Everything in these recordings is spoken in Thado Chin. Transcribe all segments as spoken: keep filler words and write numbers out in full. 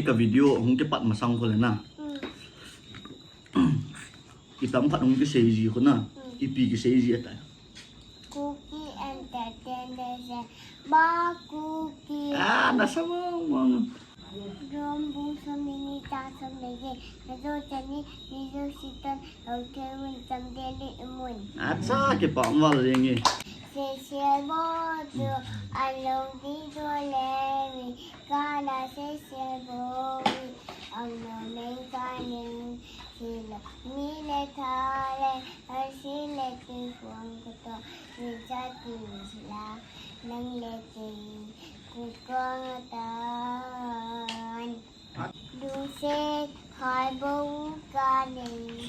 Ka video hung kipat masang khu le na. Itam khat hung kisei ji khu na. Ipi kisei ji atai. Kuki Entertainment, ba Kuki. Ah, nasa mo, mo. Rom bu som ni ni ta som ni ye. Na zo chani ni zo sitan lo ke win tam de li imun. Acha, kipa mal ringi. Se se bo tu along di do le mi. Kana se se bo wi. Ang no meng kaning sila mi le tha le. Ai si le ti fuang ko to. Ni cha ti sila. Nang le ti ku kong tan. Lungset hai bou ka nei,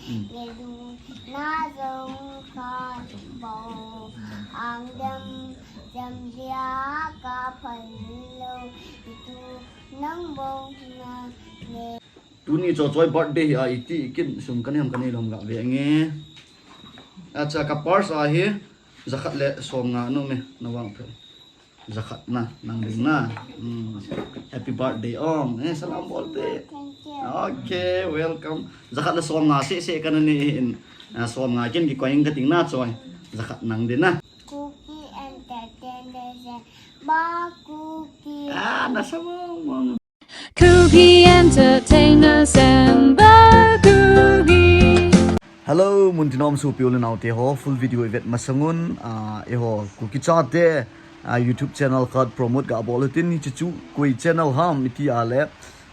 nge lungna jong kha bou, ang dam jam dia ka phal lou, itu nang bou na le. Tuni Chochoi birthday hi a iti ikin sum kanei ham kanei lou ham gave nge. Acha, ka purse a hi jakhat le somnga nom e, na vang phe. Jakhat na, nang ding na. Hmm. Happy birthday, ong. Eh, salam bol te. Thank you. Okay, welcome. Jakhat le somnga sese kanei in, ah, somnga kin kikoi ing kating na choi. Jakhat nang ding na. Kuki Entertainment, ba Kuki. Ah, nasa mo, mo. Kuki Entertainment, ba Kuki. Hello, mun tin nom sopi u le nao te ho, full video i vet masang un, ah, eiho Kuki chate, ah, YouTube channel khat promote ga bol u tin, hiche chu koi channel ham iti a le,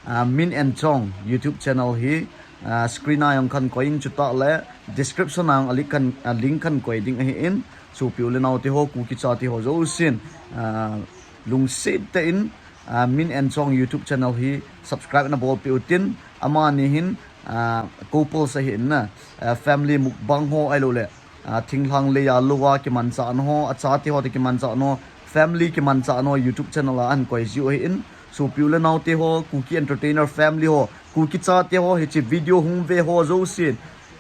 ah, Min and Chong YouTube channel hi, ah, screen a jong kan koi in, chutah le description a jong a link kan, ah, link kan koi ding ahi in, sopi u le nao te ho, Kuki chate ho jousen, ah, lungset tah in, ah, Min and Chong YouTube channel hi subscribe na bol peh u tin, amani hin, ah, couples ahi in na, ah, family mukbang ho ahilou le, ah, thinglhang lei a lou a kimanchah na ho, achate ho toh kimanchah na ho, family kimanchah na ho, YouTube channel a ahin koi jiu ahi in, sopi u le nao te ho, Kuki Entertainer family ho, Kuki chate ho, hiche video hung ve ho jousen,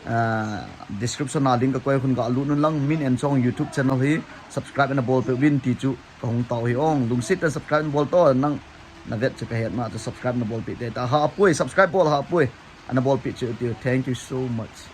ah, description a link ka koi, khun ga lut un lang, Min and Chong YouTube channel hi subscribe na bol peh uvin ti chu ka hung tao hi ong. Lungset tah in subscribe na bol to, nang na vet chu ka het na chu, subscribe na bol peh te ta. Ha pui, subscribe bol ha pui. Ana bol peh chu ti. Thank you so much.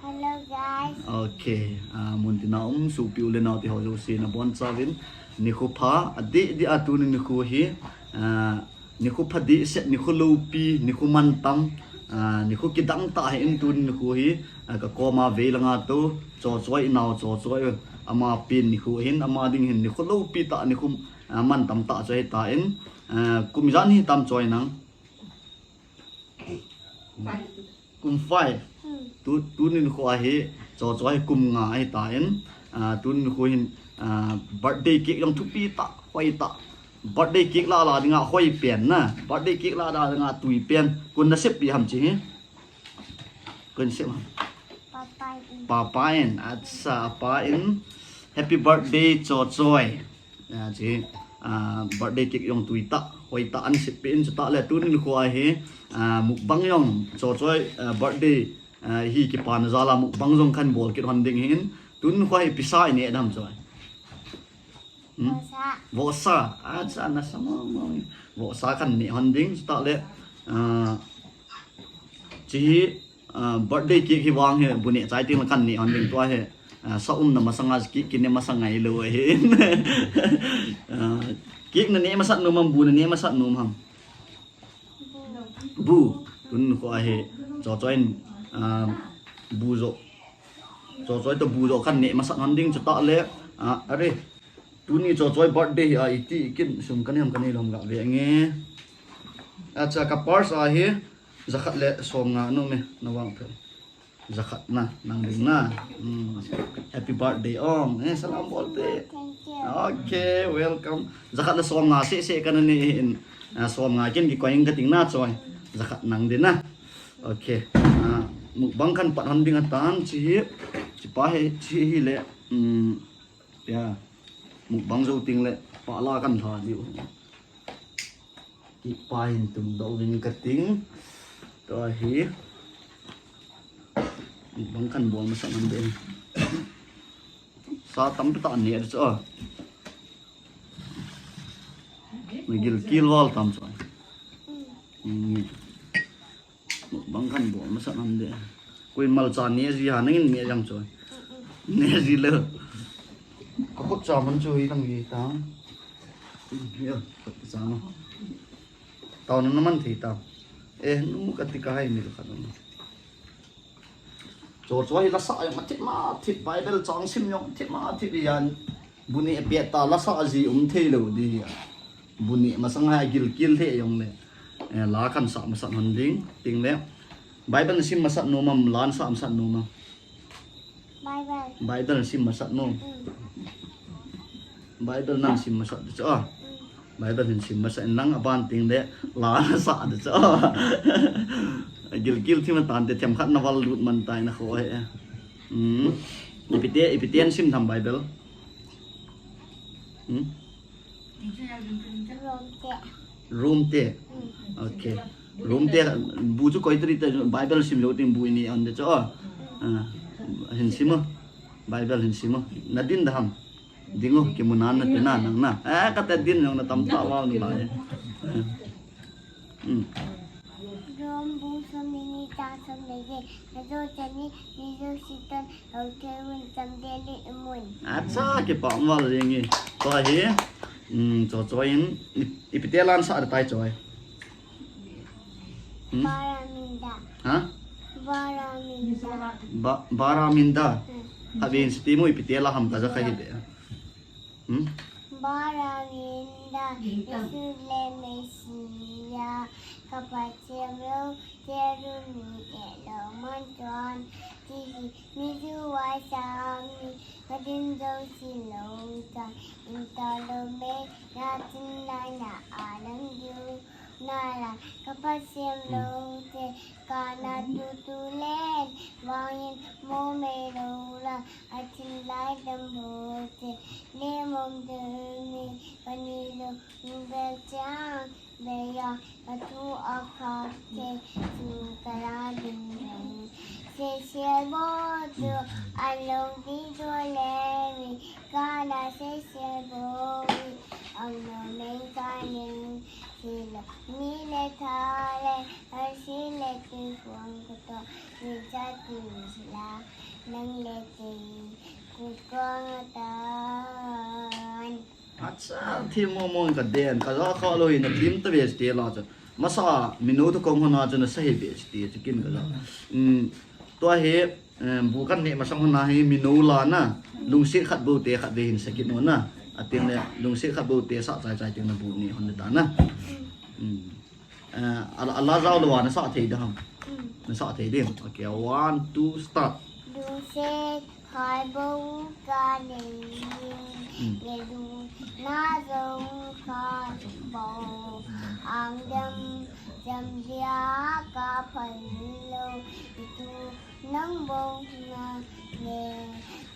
Hello guys. Okay, ah, mun tin a um sopi u le nao te ho jousen na bon chauvin. Nikho pha, adeh deh a tuni nikho hi, ah, nikho pha deh set, nikho loupi, nikho mantam, ah, nikho kidang tah ahi in tuni nikho hi, ah, ka koma vei langa tou, Chochoi, i nao Chochoi, ama pen nikho ahin, ama ding hin nikho loupi tah, nikho, ah, mantam tah chu ahi tan, ah, kum ijat nahi tam Choi nang? Kum five. Hmm. Tu, tuni nikho a hi, Chochoi kum nga ahi tan, ah, tuni nikho hin, ah, birthday cake jong thupi tah, hoi tah. Birthday cake la la dinga hoi pen na. Birthday cake la la dinga tui pen. Koi in na sep pi ham hiche hi? Koi in sep ham? Papa in. Papa in. Acha, apa in. Happy birthday, Chochoi. Ah, hiche, ah, birthday cake jong tui tah, hoi tah ana sep peh in, chutah le tuni nikho a hi, ah, mukbang jong, Chochoi, ah, birthday, ah, hi kipana jal a mukbang jong kan bol kit hon ding ahin, tuni nikho a hi ipi sa i neh dem Choi? Hmm? Vohsa. Vohsa. Acha, nasa mo, mo. Vohsa kan neh hon ding, chutah le, ah, hiche hi, ah, birthday cake hi vang hi, bu neh chai teng le kan neh hon ding tua hi. Ah, sa umna masanga cake kineh masang ngai lou ahi. Ah, cake na neh masat nom ham, bu na neh masat nom ham? Bu. Tuni nikho a hi, Chochoi in, ah, bu joh. Chochoi toh bu joh kan neh masat hon ding chutah le, ah, are. Tuni Chochoi birthday hi a iti ikin sum kanei ham kanei lou ham gave nge. Acha, ka purse a hi jakhat le somnga nom e, na vang phe. Jakhat na, nang ding na. Hmm. Happy birthday, ong. Eh, salam bol te. Thank you. Okay, welcome. Jakhat le somnga sese kanei in, ah, somnga kin kikoi ing kating na Choi. Jakhat nang ding na. Okay. Ah, mukbang kan pat hon ding atan, hiche hi, hiche pa hi, hiche hi le, hmm, Ya. Mukbang jou teng le, pahla kan lha diu. Kipa in tum doh uvin kating. Tua hi. Mukbang kan bol masat ngan be. Sa tampi tah neh chu a. Na gil kil val tam chu. Bang kan bo masa nam de. Koi malcha ne ji ha nangin ne jam chu. Ne ji le. Ka khut cha man chu hi lang hi ta. Ya, ka cha no. Tao na man thei ta. Eh, nu ka ti ka hai mi ka no. Cho cho hi la sa jong thip ma thip Bible chang sim jong thip ma thip yan. Bu neh pet ta la sa ji um thei lou di hi a. Bu neh masang ha gilkel thei jong le. Eh, la kan sa masat hon ding, ting le. Bible sim masat nom am, la sa masat nom am. Bible. Bible sim masat nom. Mm. Bible nang sim masat di chu a. Mm. Bible hin sim masat nang aban ting le la sa di chu a. Gilkel thim tan te themkhat na val lut man tai na kho he. Hmm. Ipi te, ipi te an sim tham Bible. Hmm. Rom te. Rom te. Hmm. Okay. Rom te bu chu koi tari te Bible sim lou ting bu ini on de chu. Ah. Hin sim o. Bible hin sim o. Na din da ham. Ding o, kimunan na te na nang na. Eh, ka te din jong na tam ta val na lai. Hmm. Rom bu som ni ni ta som ni je. Na jo chani ni jo sitan. Okay, win tam de ni imun. Acha, kipa mal jing e. Tua hi, um, cho cho in, i, ipi te lan sa tai cho e. Hmm? Baraminda. Ha? Baraminda. Ba, Baraminda. Hmm. Habin si timu ipi te la ham ka ja ka hi de. Hmm? Baraminda, Jesu le Messiah, ka Pathen lou, te ru ni te lou man chuan, ti hi, mi ju wai sang ni, ka din zo si lou chuan, in ta lou me, na tin lai na a lang diu, na la, ka Pathen lou te, ka na tu tu len, vangin mo me lou la, a tin lai dam bo te, le mom de mi, ka ni lou, ni bel chang, Beya katu akha te tu kala ding ding. Se se bo tu along di do le mi. Kala se se bo mi. Ang no men ka ning. Si lo mi le tha le. Ar si le tu kuang kuto. Mi cha tu sila. Nang le te. Ku kuang tan. Acha, thim mo mo ka den, ka ja kha lou hi na thim ta ve sti la chu. Masa, minu tu kong hona chu na sa hi ve sti chu kin ka ja. Um, tua hi, um, bu kan ne masang hona hi minu la na, lungsit khat bu te khat ve hin sa kin na. Atin le, lungsit khat bu te sa chai chai tin na bu ni hon ta na. Um. Eh, ala, ala jao lou a na sa thei da ham. Mm. Na sa thei dim. Okay, one, two, start. Lungset khat bou ka nei. Mm. Nge lungna jong khat bou. Ang dam jam dia ka phal lou. Itu Nang bou na nge,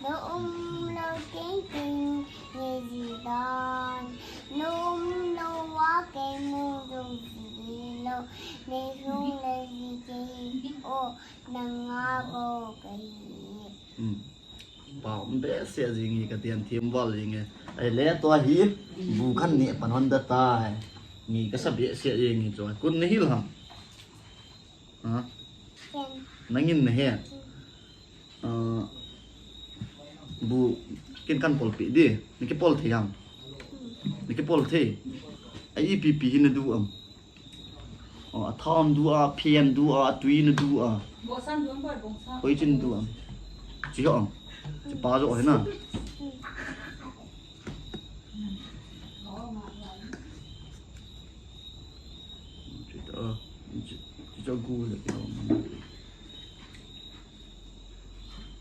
na um lou teng teng nge ji dan. Na um lou a kei mu jong ji lou, nei sung le ji kei o, nang a bou kei. Hmm. Pa um behseh jing e ka ti a thim val jing e. Ahile tua hi bu kan ne pan hon da tai. Nge ka sa behseh jing e chu. Kun na hil ham. Ha? Ken. Nangin na he. Ah, bu ken kan pol pi di. Ni ke pol thei ham. Ni ke pol thei. A ipi pi hi na du am. Oh, a tham du a, phian du a, tui na du a. Bosan du am, bosan. Koi chin du am. Chi ho am. Chi pa jo he na. Chuta, chu, chu gu le kilo.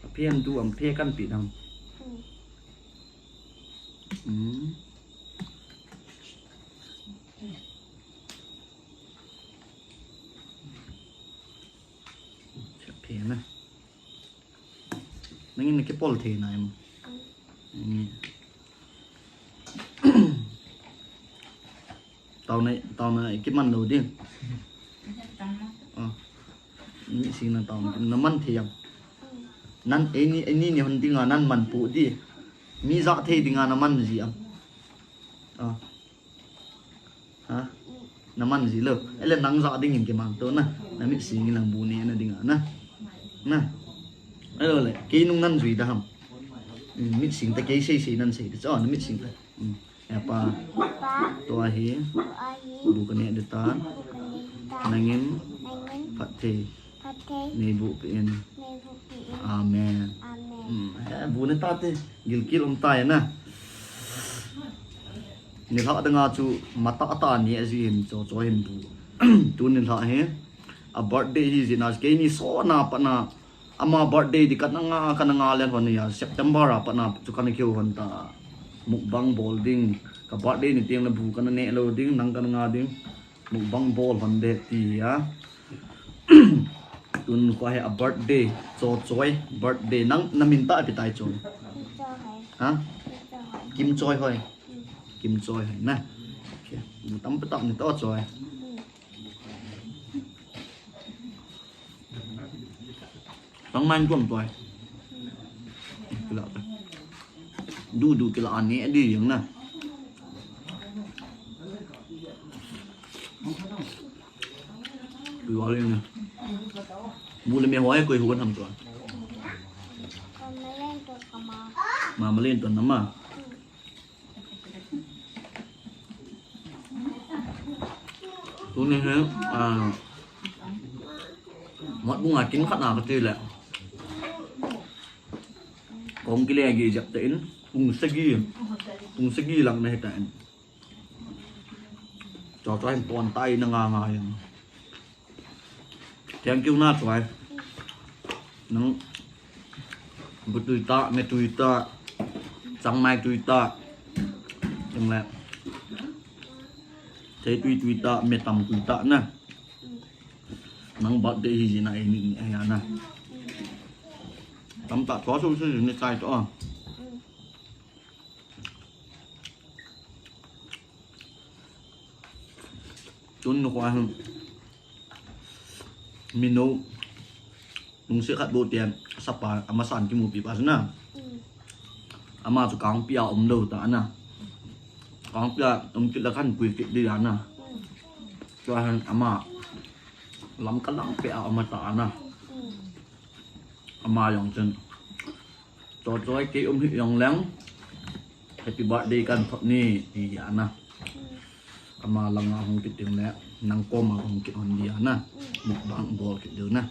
A phian du am phe kan pi dam. Hmm. Phe na. Nangin na kipol thei na em? Nge. Tao na, tao na kiman lou ding. Ah. Ni si na tao na man thei em? Nan, eh, ni, eh, ni, ni hon ding a nan man pu di. Mi ja thei ding a na man ji em? Ah. Ha? Naman ji lou. Ele nang ja ding in kimang to na. Namit sing in nang bu neh na ding a na. Na. Alo le, kei nung nan jui da ham. Mit sing ta kei sei sei nan sei da. Cho, namit sing ta. Hmm. Hepa. Hepa. Tua hi. Tua hi. Bu kaneh ding tan. Bu kaneh ding tan. Nangin. Nangin. Phatthei. Phatthei. Neiboh peh in. Neiboh peh in. Amen. Amen. Hmm. He, bu neh ta te. Gilkel um ta e na. Nilhah dang a chu matah tah neh ji hin cho cho hin bu. Tu nilhah hi. A birthday hi jin a keini sona pat na. Ama birthday di kana nga, kana nga len hon ya, September a pat na chu kana kihou hon ta. Mukbang bol ding, ka birthday ni teng le bu kana neh lou ding, nang kana nga ding. Mukbang bol hon de ti ya. Tun ko he a birthday, cho choi, birthday nang na min ta pi tai choi. Kim Choi Hoi. Ha? Kim Choi Hoi. Kim Choi Hoi. Kim Choi Hoi na. Okay. Tam pa tam ni to choi. Tang man tuam tuai. Kila ta. Du du kila ani di yang na. Tui wali na. Bu le me hoi koi huan ham tuan. Mama len tuan nama. Tuni hi, ah, mat bunga kin khat na kati le. Kong kile gi jep te in, pung sagi, pung sagi lang na hita in. Cho cho hin pon tai na nga nga yang. Thank you na choi. Nang bu tui ta, me tui ta, changmai tui ta. Teng le. Thei tui tui ta, me tam tui ta na. Nang birthday hi jin a e ni ni a ya na. Tam ta cho so so ni chai to. Tun nu kho hin. Mino. Nung se khat bo tian. Sapa ama san kimu pi pa na. Ama chu kang pia um lo ta na. Kang pia um kit la khan pui kit di na. Cho hin ama. Lam ka lang pia ama ta na. Ama jong chun. Cho choi kei um hi jong leng. Happy birthday kan thot ni ti ana. Ama langa hung kit ding le nang koma hung kit hon di ana. Mukbang bol kit ding na.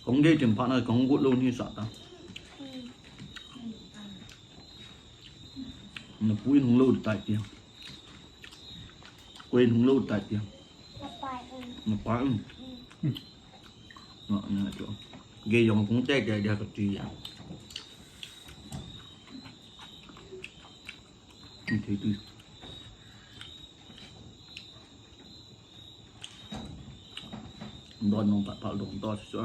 Kong dei tim pha na kong gut lou ni sa ta. Na pu in hung lou tai ti. Ko in hung lou tai ti. Na pa in. Na pa in. Na, na, cho. Ge yong kong te, te, te, ka ti ya. Ti, ti. Don nong pat pat dong to, so.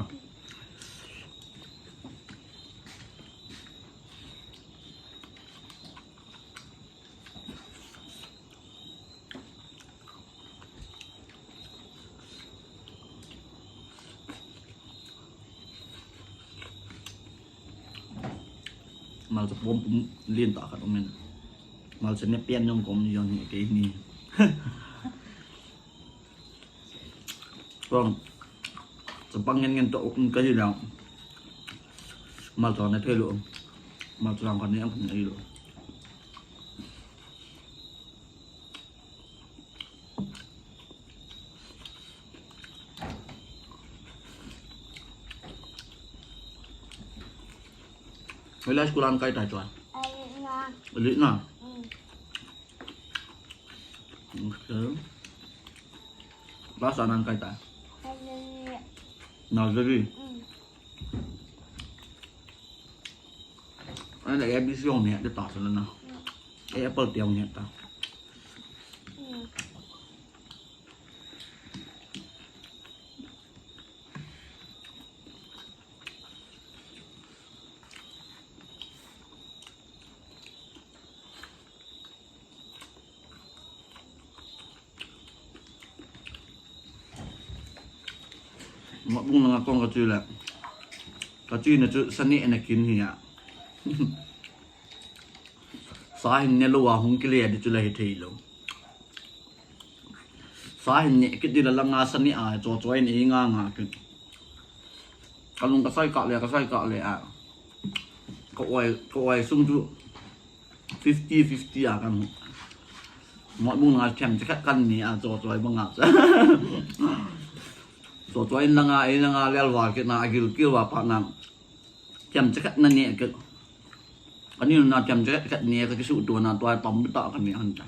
Malcha pom pum lien ta khat um in. Malcha ne pian jong kom jong hi kei ni. Kong. Chapang ngen ngen to um ka hi lang. Malcha ne thei lo. Malcha lang khat ne ang khat ne lo. Hoilai school a na kai tai choi? Elite na. Elite na? Mm. Okay. Class a na na kai tai? Nursery. Nursery? Mm. Ana A B C hung het ta sa na. Mm. A apple te hung het ta. Mm. Mabung langa kong ka chu le. Ka chu na chu sani ana kin hi ya. Sa hin ne lou a hung kile di chu la hithei lou. Sa hin ne kit di la langa sa ne a cho cho in ei nga nga kit. Ka lung ka sai kah le, ka sai kah le a. Ka oi, ka oi sung chu fifty fifty a kan. Mo bung nga them che khat kan ne a cho cho bang a. Cho cho in langa, ei langa lel va kit na, a gil kil va pa na. Them che khat na ne kit. Ka ni na them che khat ne ka kisuhto na tua tam ta ka ne han ta.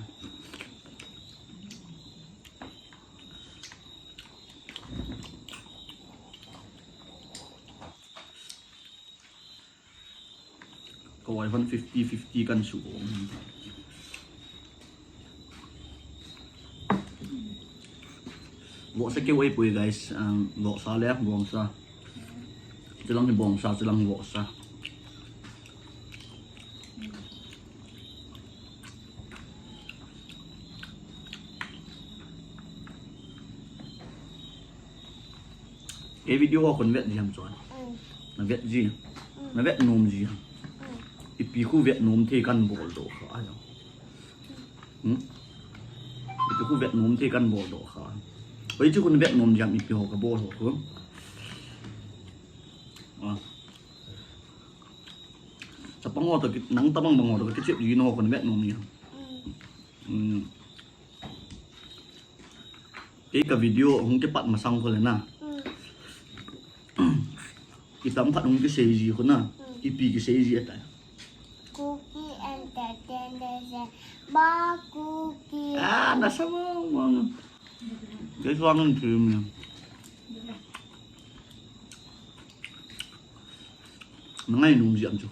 Ka oi hon fifty fifty kan su. Vohsa keu ei pui guys, um, vohsa le, bongsa. Chilang hi bongsa, chilang hi vohsa. Kei video ho kon vet ji ham chun. Mm. Na vet ji. Mm. Na vet nom ji ham. Mm. Ipi khu vet nom thei kan bol doh kha ai. Hmm? Ipi khu vet nom thei kan bol doh kha. Oi chu kon vet nom ji ham ipi ho ka bol ho khu. Ah. Chapang ho to ki, nang tabang bang ho to ki chep ji no kon vet nom ji ham. Mm. Mm. Kei ka video hung kipat masang khu le na. Mm. Itam khat hung kisei ji khu na. Mm. Ipi kisei ji atai. Kuki Entertainment. Ba Kuki. Ah, nasa mo, mo. Kei suang nang thim ni. Nangai nung ji am chu.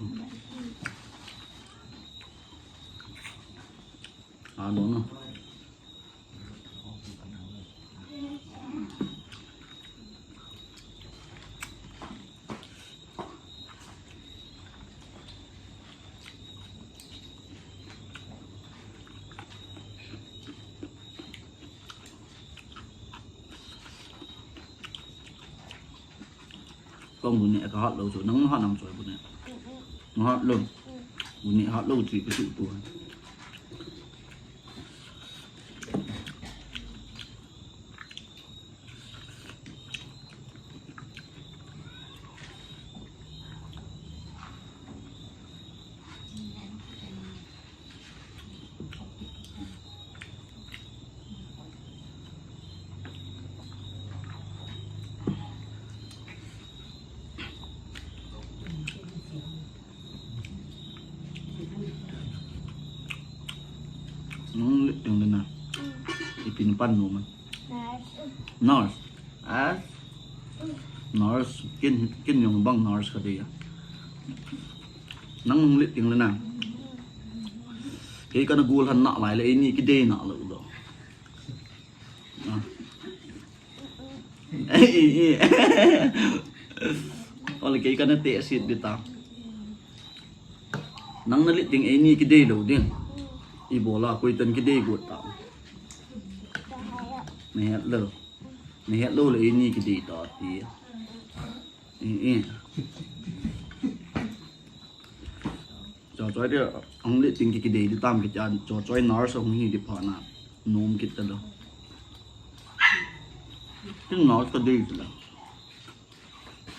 Ah, no, no. Kong bu ne ka hat lou chu, nang hat nam choi bu ne. Nang hat lou. Bu ne hat lou chu ka chu tu. Nang lit ding le na. Ipi na pan nom a. Nurse. Nurse. Ah. Nurse. Kin, kin jong bang nurse ka dei a. Nang nung lit ding le na. Kei kana gul han na lai le, eini kidei na lou lou. Ah. Ole kei kana te sit di ta. Nang na lit ding eini kidei lou ding. Ibola koi tan kidei got ta. Na het lou. Na het lou le eini kidei ta ti. Eh, eh. Cho choi dia, ang lit ding ki kidei di tam ki cha, cho choi nurse hung hi di pha na. Nom kit ta lou. Tin nurse ka dei ti la.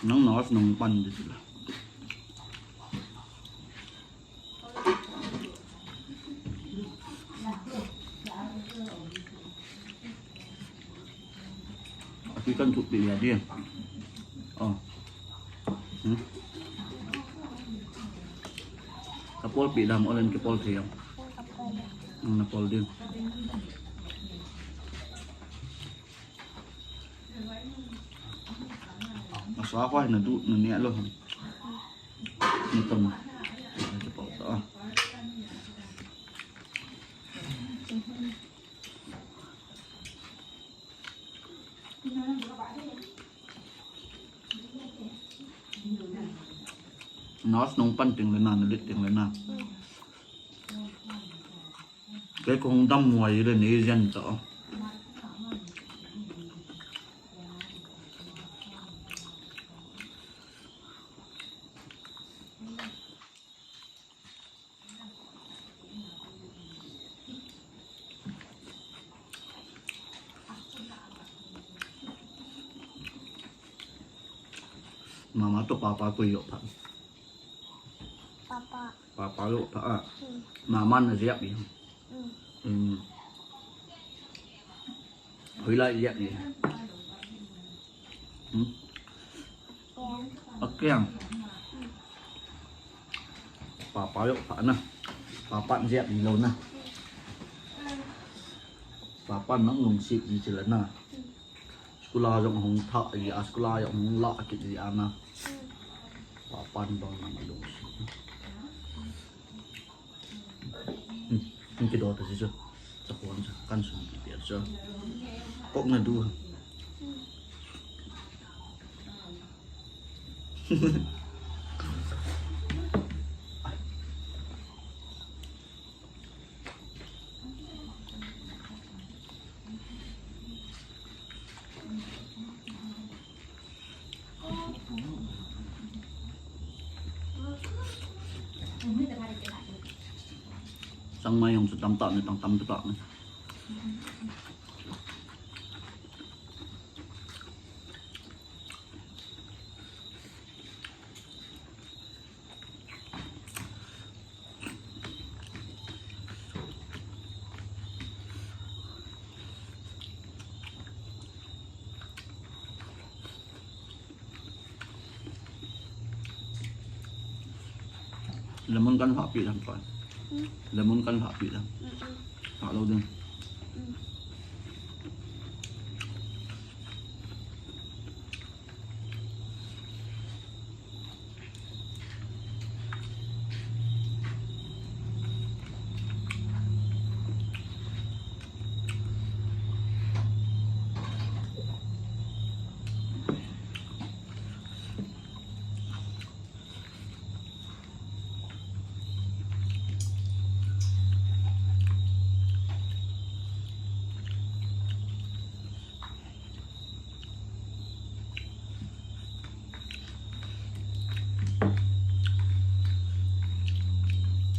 Nang nurse nang pan di ti la. Ati kan thupi ya dia. Oh. Hmm? Ka pol pi dam olen ke pol thei am. Ang na pol din. Asa ko na du na ne lo. Ni tam. Ni ke pol ta. Nurse nung pan ting le na, na lit ting le na. Kei kong dam muai le ni jen to. Mama toh papa koi jo pha? Papa. Papa jo pha a. Hmm. Mama na jep i. Hmm. Hmm. Hoilai jep i. Hmm. Akeng. Papa jo pha na. Papa jep i lou na. Papa nang lungset ji chila na. School a jong hung thah ji a, school a jong hung lah kit ji a na. Papan bang na ma lungset. Hmm, hmm, kido ta ji chu. Cha kon cha, kan sum ki pia chu. Kok na du. Changmai jong chu tam tah ne, tam tam tah ne. Lemon kan hah pi dam choi. Hmm? Lemon kan hah pi dam. Hmm, hmm. Hah lou ding. Hmm.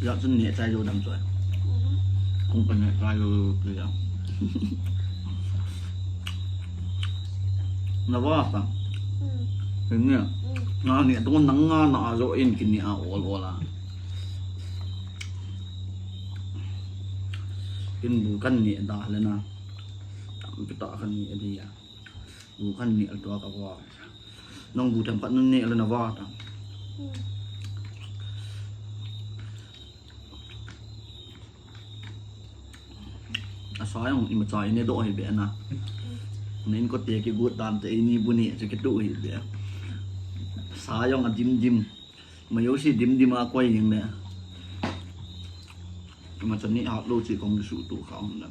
Ijat chun neh chai jou dam choi. Kong kaneh chai jou ti a. Na va ta. Hin neh. Na neh tu nang nga na a jo in kineh a ol ol a. Kin bu kan neh da le na. Tam pi ta kan neh di a. Bu kan neh al tua ka va. Nang bu tam khat nun neh al na va ta. Hmm. Asa jong imacha i neh doh hi be na. Na inkote kigot dan te ini bu neh chu kitu hi be. Sa jong a dim dim. Ma jouse dim dim a koi jing le. Imacha neh hat lou chu kong kisuhtuh kha um le.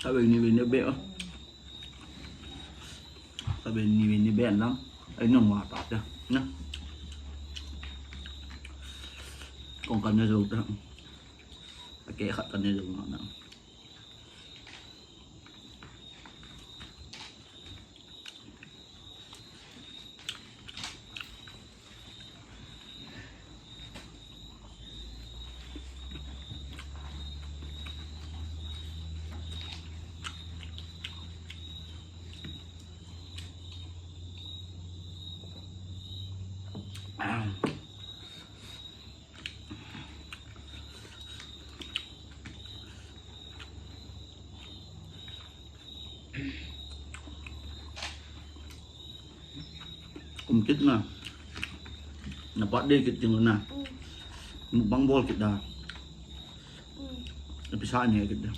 Sa ve ni ve ni be. Sa ve ni ve ni be na. Ai nong wa ta te. Na. Kong kan ne jou te. Ake khat kan ne jou na na. Kum kit na. Na birthday kit ding na. Mm. Mukbang bol kit da. Mm. Pisa ne kit da.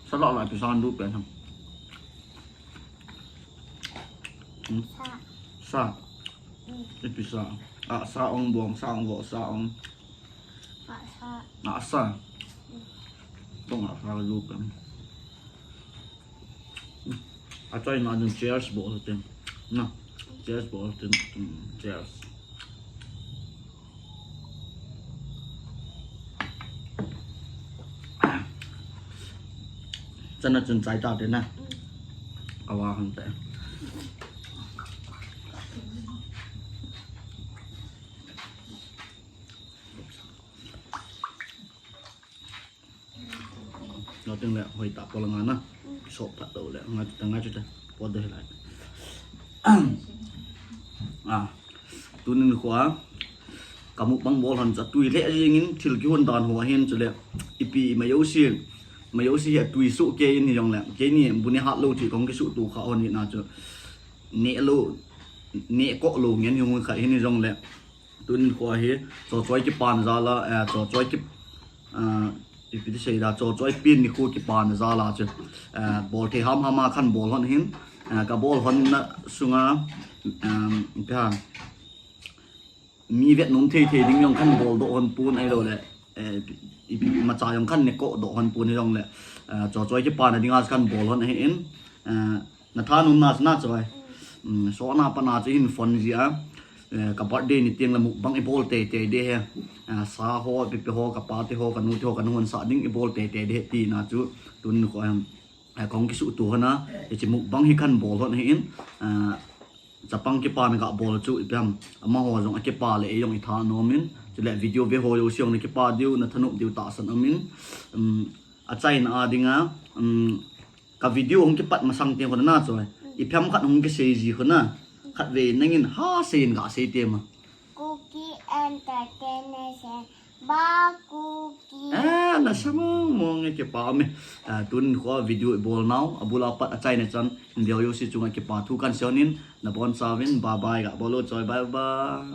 Sa la la pisa ndu pe na. Hmm? Sa. Sa. Mm. Ipi sa. A sa ong bong, sa ong bo, sa ong. A sa. A sa. Mm. Tong a sa lu kan. A chai na dun cheers bol ten. Na. Cheers bol ten. Mm, cheers. Chana chun chai ta te na. Awa han te. Noting le hoi ta ko la nga na. Sop phat to le nga ta nga chu ta. Ko de lai. Ah. Tunin kho a ka mukbang bol hon cha tui le jingin thil kihon dan ho hin chu le ipi ma yo si ma yo si he tui su ke in jong le ke ni bu ni hat lo chi kong kisu tu kha hon ni na chu ne lo ne ko lo ngen hi mun kha hin jong le Tunin kho hi cho choi kipan jala cho choi ki ipi ti sei da cho choi pin ni kho kipan jala chu bol thei ham hama khan bol hon hin ka bol hon na sunga ipi ha mi vet nom thei thei ding jong khan bol do hon pun ai lo le ipi ma cha jong khan ne ko do hon pun jong le cho choi kipan dinga khan bol hon hin na tha nom na na choi so na pa na chu hin phone ji a ka birthday ni tiang la mukbang i bol te te de he sa ho pipi ho ka pa te ho ka nu te ho ka nu hon sa ding i bol te te de ti na chu tun kho em kong kisu tu hona e chi mukbang hi khan bol hon hin chapang kipan ka bol chu ipi ham ama ho jong a kipa le e jong i tha nom in chu le video ve ho yo siong na kipa diu na thanop diu ta san amin a chaina a dinga ka video hung kipat masang tiang kho na choi ipi ham khat hung kisei ji kho na khat ve nangin ha sei in ga sei te ma Kuki Entertainment ba Kuki. Ah, na sa mong mong e kipa me. Ah, tun kho video bol nau abula pat a chaina chan video yo si chunga kipa thu kan sionin na bon savin bye bye ga bolo choi bye bye.